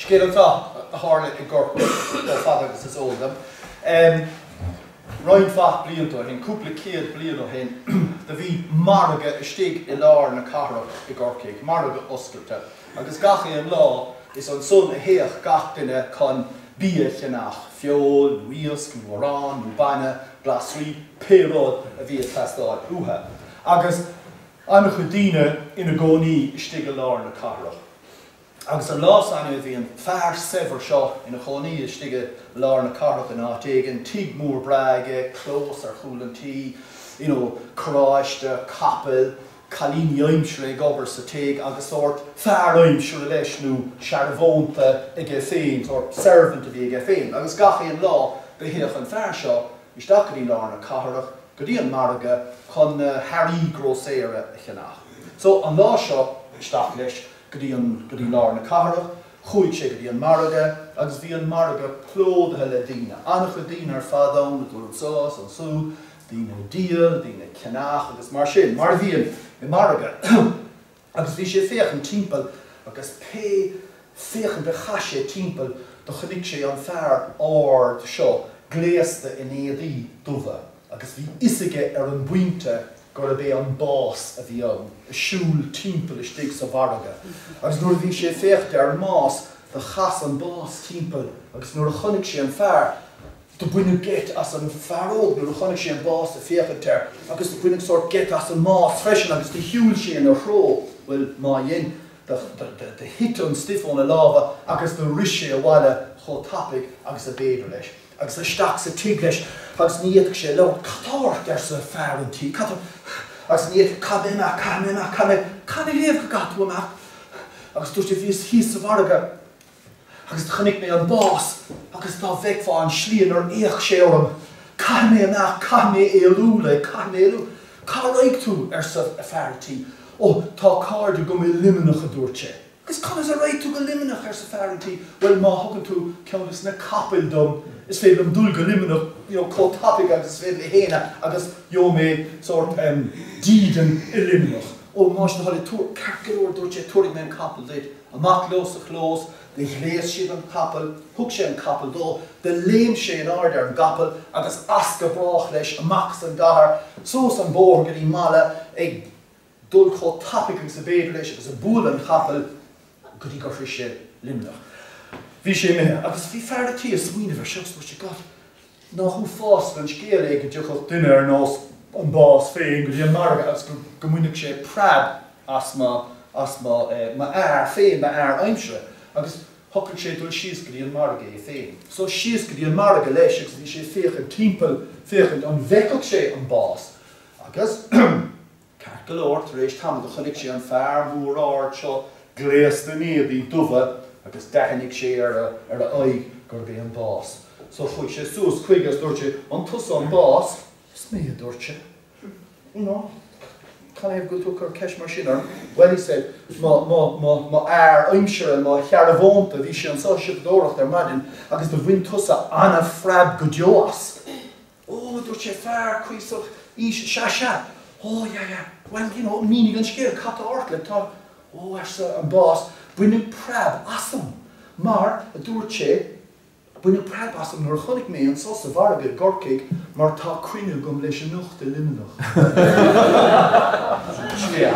Scéal anseo a tharla i gCorcaigh chomh fada agus is eol dom. Roinnt mhaith blianta ó shin, cúpla céad bliain ó shin, do bhí margadh istigh i lár na cathrach i gCorcaigh, margadh oscailte, agus gach aon lá is ansan a théadh gach duine chun bia a cheannach, feoil nó iasc nó arán nó bainne, glasraí, pé rud a bhí ag teastáil uathu. Agus an-chuid daoine ina gcónaí istigh i lár na cathrach. Agus an lá s'againne bhí an fear saibhir seo ina chónaí istigh i lár na cathrach in áit éigin, tigh mór breá aige, clós ar chúl an tí, you know, carráiste, capaill, cailíní aimsire ag obair sa tigh agus sórt fear aimsire leis nó searbhónta aige féin, sórt servant a bhí aige féin. Agus gach aon lá do théadh an fear seo isteach go dtí lár na cathrach, go dtí an margadh chun na hearraí grósaera a cheannach. So an lá seo, isteach leis go dtí an, go dtí lár na cathrach, chuaigh sé go dtí an margadh agus bhí an margadh plódaithe le daoine, an-chuid daoine ar fad ann ag dul anso is ansúd, daoine ag díol, daoine ag ceannach agus mar sin, mar a bhíonn i margadh. Agus bhí sé ag féachaint timpeall agus pé féachaint a chaith sé timpeall do chonaic sé an fear ard seo gléasta in éadaí dubha agus bhí fhios aige ar an bpointe gurb é an Bás a bhí ann, ag siúl timpeall istigh sa mhargadh. Agus nuair a bhí sé ag féachaint ar an mBás, do chas an Bás timpeall agus nuair a chonaic sé an fear, do baineadh geit as an bhfear óg nuair a chonaic sé an Bás ag féachaint air agus do baineadh sórt geit as an mBás freisin agus do shiúil sé ina threo. Bhuel, má dhein, do thit an stuif óna lámha agus do rith sé abhaile chomh tapaidh agus a b'fhéidir leis. Agus isteach sa tigh leis agus ní fhéadfadh sé labhairt. Cad tá ort? arsa fear an tí. Cad tá. Agus ní fhéadfadh. Caithfidh mé imeacht, caithfidh mé imeacht, caithfidh mé. Canathaobh go gcaithfidh tú imeacht? Agus dúirt sé, Bhíos thíos sa mhargadh agus do chonaic mé an bás agus dá bhfeicfeá an slí inar fhéach sé orm. Caithfidh mé imeacht, caithfidh mé éalú, like, caithfidh mé éalú. Cá raghaidh tú? arsa fear an tí. Ó, tá cairde agam i Luimneach, a dúirt sé. Agus conas a raghaidh tú go Luimneach? arsa fear an tí. Bhuel, má thugann tú ceann des na capaill dom, is féidir liom dul go Luimneach, you know, chomh tapaidh agus is féidir le héinne agus gheobhaidh mé sórt em dídean i Luimneach. Ó, más do thoil é, tabhair, ceart go leor, a dúirt sé, tabharfaidh mé an capall duit. Amach leo sa chlós, do ghléas siad an capall, thug sé an capall dó, do léim sé in airde ar an gcapall agus as go brách leis, amach as an gcathair, suas an bóthar go dtí an mbaile, ag. dul chomh tapaidh agus a b'fhéidir leis agus ag bualadh an chapaill go dtí gur shroich sé Luimneach. Bhí sé imithe agus bhí fear a' tí ag smaoineamh ar seo agus dúirt sé, God, nach uafásach an scéal é go dtiocfadh duine ar nós an bás féin go dtí an margadh agus go, go mbainfeadh sé preab as mo, as mo, eh, m'fhear féin, m'fhear aimsire. Agus shocraigh sé dul síos go dtí an margadh é féin. So síos go dtí an margadh leis agus bhí sé ag féachaint timpeall, féachaint an bhfeicfeadh sé an bás. Agus. Ceart go leor, tar éis tamaill do chonaic sé an fear mór ard seo gléasta in éadaí dubha agus d'aithnigh sé ar a ar a aghaidh gurb é an Bás. So chuaigh sé suas chuige agus dúirt sé, An tusa an Bás? Is mé, a dúirt sé. You know, canathaobh go bhfuil tú ag cur ceist mar sin orm? Well, he said, mo, mo, mo, mo fhear aimsire, mo shearbhónta, bhí sé anso ag siopadóireacht ar maidin agus do bhain tusa ana-phreab go deo as. Ó, a dúirt sé, fear cuíosach íseal, sea, sea, oh, yeah, yeah, well, you know, mínigh an scéal, cad tá ort, like, tá, ó, arsa an Bás, baineadh preab asam, mar, a dúirt sé, baineadh preab asam nuair a chonaic mé anso sa mhargadh i gCorcaigh, mar tá coinne agam leis anocht i Luimneach. Sin é.